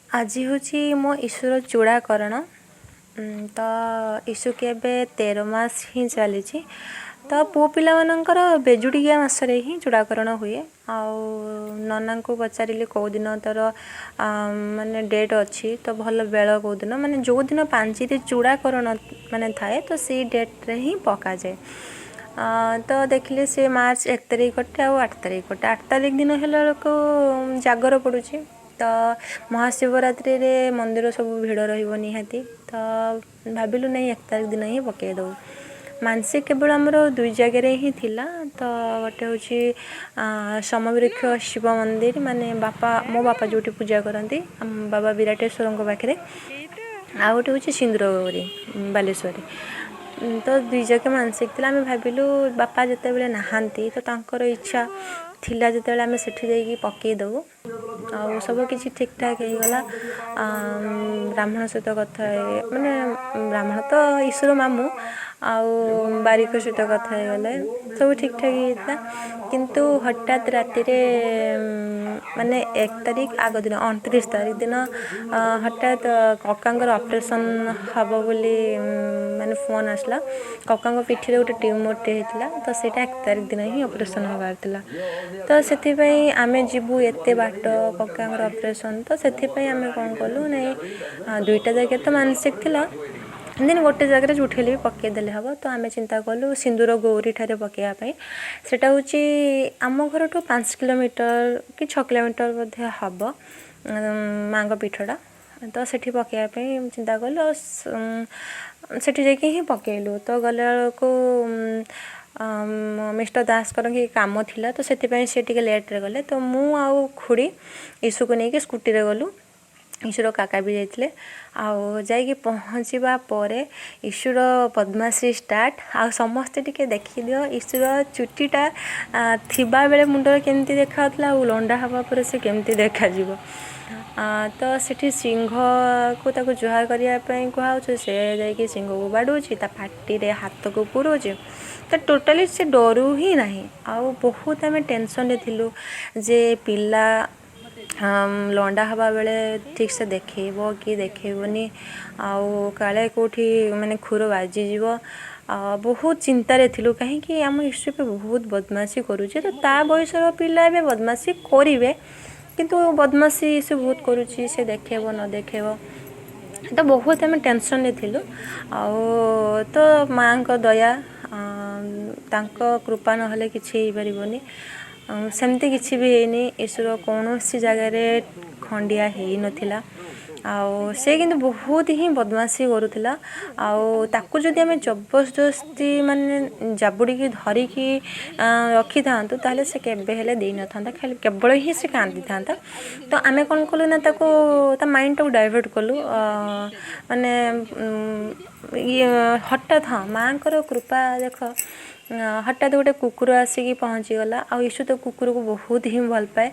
ଆଜି ହେଉଛି ମୋ ଇସୁର ଚୂଡ଼ାକରଣ। ତ ଇସୁକି ଏବେ 13 ମାସ ହିଁ ଚାଲିଛି। ତ ପୁଅ ପିଲାମାନଙ୍କର ବେଜୁଡ଼ିକିଆ ମାସରେ ହିଁ ଚୂଡ଼ାକରଣ ହୁଏ। ଆଉ ନନାଙ୍କୁ ପଚାରିଲି କେଉଁ ଦିନ ତା'ର ମାନେ ଡେଟ୍ ଅଛି, ତ ଭଲ ବେଳ କେଉଁ ଦିନ, ମାନେ ଯେଉଁଦିନ ପାଞ୍ଜିରେ ଚୂଡ଼ାକରଣ ମାନେ ଥାଏ, ତ ସେଇ ଡେଟ୍ରେ ହିଁ ପକାଯାଏ। ତ ଦେଖିଲି ସେ ମାର୍ଚ୍ଚ 1 ତାରିଖ ଗୋଟେ ଆଉ 8 ତାରିଖ ଗୋଟେ। 8 ତାରିଖ ଦିନ ହେଲା ବେଳକୁ ଜାଗର ପଡ଼ୁଛି, ତ ମହାଶିବରାତ୍ରିରେ ମନ୍ଦିର ସବୁ ଭିଡ଼ ରହିବ ନିହାତି। ତ ଭାବିଲୁ ନାଇଁ, 1 ତାରିଖ ଦିନ ହିଁ ପକାଇ ଦେବୁ। ମାନସିକ କେବଳ ଆମର ଦୁଇ ଜାଗାରେ ହିଁ ଥିଲା। ତ ଗୋଟେ ହେଉଛି ସମବୃକ୍ଷ ଶିବ ମନ୍ଦିର, ମାନେ ବାପା, ମୋ ବାପା ଯେଉଁଠି ପୂଜା କରନ୍ତି, ଆମ ବାବା ବିରାଟେଶ୍ୱରଙ୍କ ପାଖରେ, ଆଉ ଗୋଟେ ହେଉଛି ସିନ୍ଦୁର ଗୌରୀ ବାଲେଶ୍ୱରରେ। ତ ଦୁଇ ଜାଗା ମାନସିକ ଥିଲା। ଆମେ ଭାବିଲୁ ବାପା ଯେତେବେଳେ ନାହାନ୍ତି, ତ ତାଙ୍କର ଇଚ୍ଛା ଥିଲା ଯେତେବେଳେ, ଆମେ ସେଠି ଯାଇକି ପକାଇ ଦେବୁ। ଆଉ ସବୁ କିଛି ଠିକ୍ଠାକ୍ ହେଇଗଲା। ବ୍ରାହ୍ମଣ ସହିତ କଥା, ମାନେ ବ୍ରାହ୍ମଣ ତ ଈଶ୍ୱର ମାମୁଁ, ଆଉ ବାରିକ ସହିତ କଥା ହେଇଗଲେ, ସବୁ ଠିକ୍ଠାକ୍ ହେଇଯାଇଥିଲା। କିନ୍ତୁ ହଠାତ୍ ରାତିରେ, ମାନେ 1 ତାରିଖ ଆଗ ଦିନ 29 ତାରିଖ ଦିନ ହଠାତ୍ କକାଙ୍କର ଅପରେସନ୍ ହେବ ବୋଲି ମାନେ ଫୋନ୍ ଆସିଲା। କକାଙ୍କ ପିଠିରେ ଗୋଟେ ଟ୍ୟୁମର୍ଟେ ହେଇଥିଲା, ତ ସେଇଟା 1 ତାରିଖ ଦିନ ହିଁ ଅପରେସନ୍ ହେବାର ଥିଲା। ତ ସେଥିପାଇଁ ଆମେ ଯିବୁ ଏତେ ବାଟ, କକାଙ୍କର ଅପରେସନ୍, ତ ସେଥିପାଇଁ ଆମେ କ'ଣ କଲୁ, ନାଇଁ, ଦୁଇଟା ଜାଗାରେ ତ ମାନସିକ ଥିଲା, ଦେନ୍ ଗୋଟେ ଜାଗାରେ ଯେଉଁଠି ହେଲେ ବି ପକାଇଦେଲେ ହେବ। ତ ଆମେ ଚିନ୍ତା କଲୁ ସିନ୍ଦୁର ଗୌରୀ ଠାରେ ପକାଇବା ପାଇଁ। ସେଇଟା ହେଉଛି ଆମ ଘରଠୁ 5 କିଲୋମିଟର କି 6 କିଲୋମିଟର ବୋଧେ ହେବ ମାଆଙ୍କ ପୀଠଟା। ତ ସେଠି ପକାଇବା ପାଇଁ ଚିନ୍ତା କଲୁ ଆଉ ସେଠି ଯାଇକି ହିଁ ପକାଇଲୁ। ତ ଗଲାବେଳକୁ ମିଷ୍ଟର ଦାସଙ୍କର କି କାମ ଥିଲା, ତ ସେଥିପାଇଁ ସେ ଟିକେ ଲେଟ୍ରେ ଗଲେ। ତ ମୁଁ ଆଉ ଖୁଡ଼ି ଇସୁକୁ ନେଇକି ସ୍କୁଟିରେ ଗଲୁ। ଇସୁର କାକା ବି ଯାଇଥିଲେ। ଆଉ ଯାଇକି ପହଞ୍ଚିବା ପରେ ଇସୁର ବଦମାସି ଷ୍ଟାର୍ଟ। ଆଉ ସମସ୍ତେ ଟିକେ ଦେଖିଦିଅ, ଇସୁର ଚୁଟିଟା ଥିବାବେଳେ ମୁଣ୍ଡରେ କେମିତି ଦେଖାଯାଉଥିଲା ଆଉ ଲଣ୍ଡା ହେବା ପରେ ସେ କେମିତି ଦେଖାଯିବ। ତ ସେଠି ସିଂହକୁ ତାକୁ ଜୁହାର କରିବା ପାଇଁ କୁହାହେଉଛି, ସେ ଯାଇକି ସିଂହକୁ ବାଡ଼ଉଛି, ତା ପାଟିରେ ହାତକୁ ପୁରଉଛି। ତ ଟୋଟାଲି ସେ ଡରୁ ହିଁ ନାହିଁ। ଆଉ ବହୁତ ଆମେ ଟେନସନ୍ରେ ଥିଲୁ ଯେ ପିଲା ଲଣ୍ଡା ହେବା ବେଳେ ଠିକ୍ ସେ ଦେଖେଇବ କି ଦେଖେଇବନି, ଆଉ କାଳେ କେଉଁଠି ମାନେ ଖୁର ବାଜିଯିବ। ଆଉ ବହୁତ ଚିନ୍ତାରେ ଥିଲୁ, କାହିଁକି ଆମ ଇସୁ ଏବେ ବହୁତ ବଦମାସି କରୁଛି। ତ ତା ବୟସର ପିଲା ଏବେ ବଦମାସି କରିବେ, କିନ୍ତୁ ବଦମାସି ସେ ବହୁତ କରୁଛି। ସେ ଦେଖେଇବ ନ ଦେଖେଇବ, ତ ବହୁତ ଆମେ ଟେନସନ୍ରେ ଥିଲୁ। ଆଉ ତ ମାଆଙ୍କ ଦୟା, ତାଙ୍କ କୃପା ନହେଲେ କିଛି ହେଇପାରିବନି। ସେମିତି କିଛି ବି ହେଇନି। ଈଶ୍ୱର କୌଣସି ଜାଗାରେ ଖଣ୍ଡିଆ ହେଇନଥିଲା। ଆଉ ସେ କିନ୍ତୁ ବହୁତ ହିଁ ବଦମାସି କରୁଥିଲା। ଆଉ ତାକୁ ଯଦି ଆମେ ଜବରଦସ୍ତି ମାନେ ଜାବୁଡ଼ିକି ଧରିକି ରଖିଥାନ୍ତୁ, ତାହେଲେ ସେ କେବେ ହେଲେ ଦେଇନଥାନ୍ତା, ଖାଲି କେବଳ ହିଁ ସେ କାନ୍ଦିଥାନ୍ତା। ତ ଆମେ କ'ଣ କଲୁ ନା ତାକୁ ତା ମାଇଣ୍ଡଟାକୁ ଡାଇଭର୍ଟ କଲୁ। ମାନେ ଇଏ ହଠାତ୍, ହଁ, ମାଆଙ୍କର କୃପା ଦେଖ, ହଠାତ୍ ଗୋଟେ କୁକୁର ଆସିକି ପହଞ୍ଚିଗଲା। ଆଉ ଇସୁ ତ କୁକୁରକୁ ବହୁତ ହିଁ ଭଲ ପାଏ।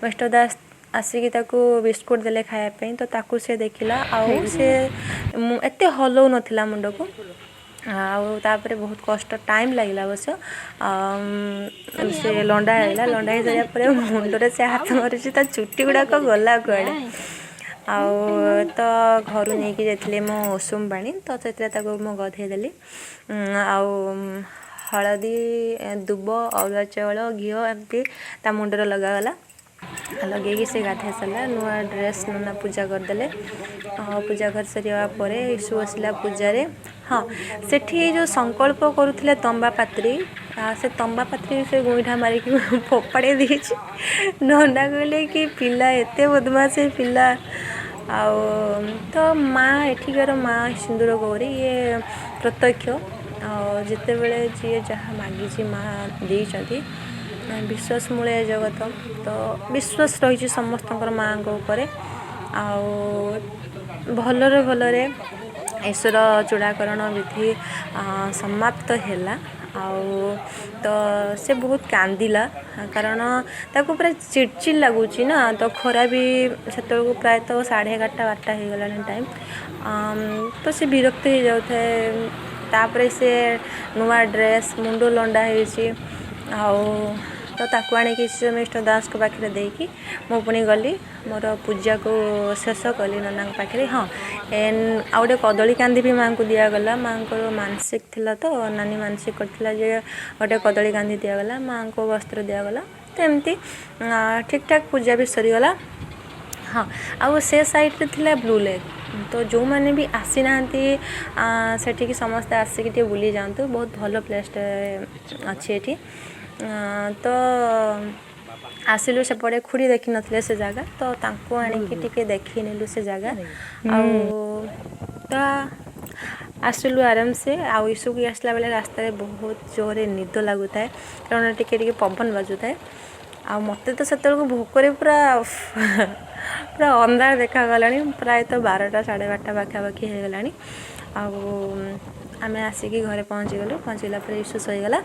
ମିଷ୍ଟର ଦାସ ଆସିକି ତାକୁ ବିସ୍କୁଟ ଦେଲେ ଖାଇବା ପାଇଁ, ତ ତାକୁ ସେ ଦେଖିଲା ଆଉ ସେ ମୁଁ ଏତେ ହଲଉ ନଥିଲା ମୁଣ୍ଡକୁ। ଆଉ ତାପରେ ବହୁତ କଷ୍ଟ, ଟାଇମ୍ ଲାଗିଲା ଅବଶ୍ୟ, ସେ ଲଣ୍ଡା ହେଇଗଲା। ଲଣ୍ଡା ହେଇସାରିବା ପରେ ମୁଣ୍ଡରେ ସେ ହାତ ମାରୁଛି, ତା ଚୁଟି ଗୁଡ଼ାକ ଗଲା କୁଆଡ଼େ? ଆଉ ତ ଘରୁ ନେଇକି ଯାଇଥିଲି ମୁଁ ଉଷୁମ ପାଣି, ତ ସେଥିରେ ତାକୁ ମୁଁ ଗଧେଇ ଦେଲି। ଆଉ ହଳଦୀ, ଦୁବ, ଅରୁଆ ଚାଉଳ, ଘିଅ ଏମିତି ତା ମୁଣ୍ଡରେ ଲଗାଗଲା। ଲଗେଇକି ସେ ଗାଧେଇ ସାରିଲା। ନୂଆ ଡ୍ରେସ୍ ନନା ପୂଜା କରିଦେଲେ। ଆଉ ପୂଜା କରିସାରିବା ପରେ ଇସୁ ବସିଲା ପୂଜାରେ। ହଁ, ସେଠି ଯେଉଁ ସଂକଳ୍ପ କରୁଥିଲେ ତମ୍ବା ପାତ୍ରୀ, ସେ ତମ୍ବା ପାତ୍ରୀ ସେ ଗୋଇଠା ମାରିକି ଫୋପାଡ଼ି ଦେଇଛି। ନନା କହିଲେ କି ପିଲା ଏତେ ବଦମାସ ପିଲା। ଆଉ ତ ମା, ଏଠିକାର ମା ସିନ୍ଦୁର ଗୌରୀ, ଇଏ ପ୍ରତ୍ୟକ୍ଷ। ଆଉ ଯେତେବେଳେ ଯିଏ ଯାହା ମାଗିଛି, ମା ଦେଇଛନ୍ତି। ବିଶ୍ୱାସ ମୂଳେ ଜଗତ। ତ ବିଶ୍ୱାସ ରହିଛି ସମସ୍ତଙ୍କର ମାଆଙ୍କ ଉପରେ। ଆଉ ଭଲରେ ଭଲରେ ଈଶ୍ୱର ଚୂଡ଼ାକରଣ ବିଧି ସମାପ୍ତ ହେଲା। ଆଉ ତ ସେ ବହୁତ କାନ୍ଦିଲା, କାରଣ ତାକୁ ପୁରା ଚିଡ଼ଚିଡ଼ ଲାଗୁଛି ନା। ତ ଖରା ବି ସେତେବେଳକୁ ପ୍ରାୟତଃ 11:30 12ଟା ହେଇଗଲାଣି ଟାଇମ୍। ତ ସେ ବିରକ୍ତ ହେଇଯାଉଥାଏ। ତାପରେ ସେ ନୂଆ ଡ୍ରେସ୍, ମୁଣ୍ଡ ଲଣ୍ଡା ହେଇଛି, ଆଉ ତ ତାକୁ ଆଣିକି ମିଷ୍ଟର ଦାସଙ୍କ ପାଖରେ ଦେଇକି ମୁଁ ପୁଣି ଗଲି, ମୋର ପୂଜାକୁ ଶେଷ କଲି ନନାଙ୍କ ପାଖରେ। ହଁ, ଏନ୍ ଆଉ ଗୋଟେ କଦଳୀ କାନ୍ଦି ବି ମାଆଙ୍କୁ ଦିଆଗଲା। ମାଆଙ୍କର ମାନସିକ ଥିଲା, ତ ନାନୀ ମାନସିକ କରିଥିଲା ଯେ ଗୋଟେ କଦଳୀ କାନ୍ଦି ଦିଆଗଲା, ମାଆଙ୍କୁ ବସ୍ତ୍ର ଦିଆଗଲା। ତ ଏମିତି ଠିକ୍ଠାକ୍ ପୂଜା ବି ସରିଗଲା। ହଁ, ଆଉ ସେ ସାଇଡ଼୍ରେ ଥିଲା ବ୍ଲୁ ଲେକ୍। ତ ଯେଉଁମାନେ ବି ଆସିନାହାନ୍ତି ସେଠିକି, ସମସ୍ତେ ଆସିକି ଟିକେ ବୁଲି ଯାଆନ୍ତୁ। ବହୁତ ଭଲ ପ୍ଲେସ୍ଟେ ଅଛି ଏଠି। ତ ଆସିଲୁ ସେପଟେ, ଖୁଡ଼ି ଦେଖିନଥିଲେ ସେ ଜାଗା, ତ ତାଙ୍କୁ ଆଣିକି ଟିକେ ଦେଖେଇ ନେଲୁ ସେ ଜାଗା। ଆଉ ତ ଆସିଲୁ ଆରାମସେ। ଆଉ ଇସୁକି ଆସିଲା ବେଳେ ରାସ୍ତାରେ ବହୁତ ଜୋରରେ ନିଦ ଲାଗୁଥାଏ, କାରଣ ଟିକେ ଟିକେ ପବନ ବାଜୁଥାଏ। ଆଉ ମୋତେ ତ ସେତେବେଳକୁ ଭୋକରେ ପୁରା ପୁରା ଅନ୍ଧାର ଦେଖାଗଲାଣି। ପ୍ରାୟତଃ 12ଟା 12:30 ପାଖାପାଖି ହେଇଗଲାଣି। ଆଉ ଆମେ ଆସିକି ଘରେ ପହଞ୍ଚିଗଲୁ। ପହଞ୍ଚିଗଲା ପରେ ଇସୁ ଶୋଇଗଲା।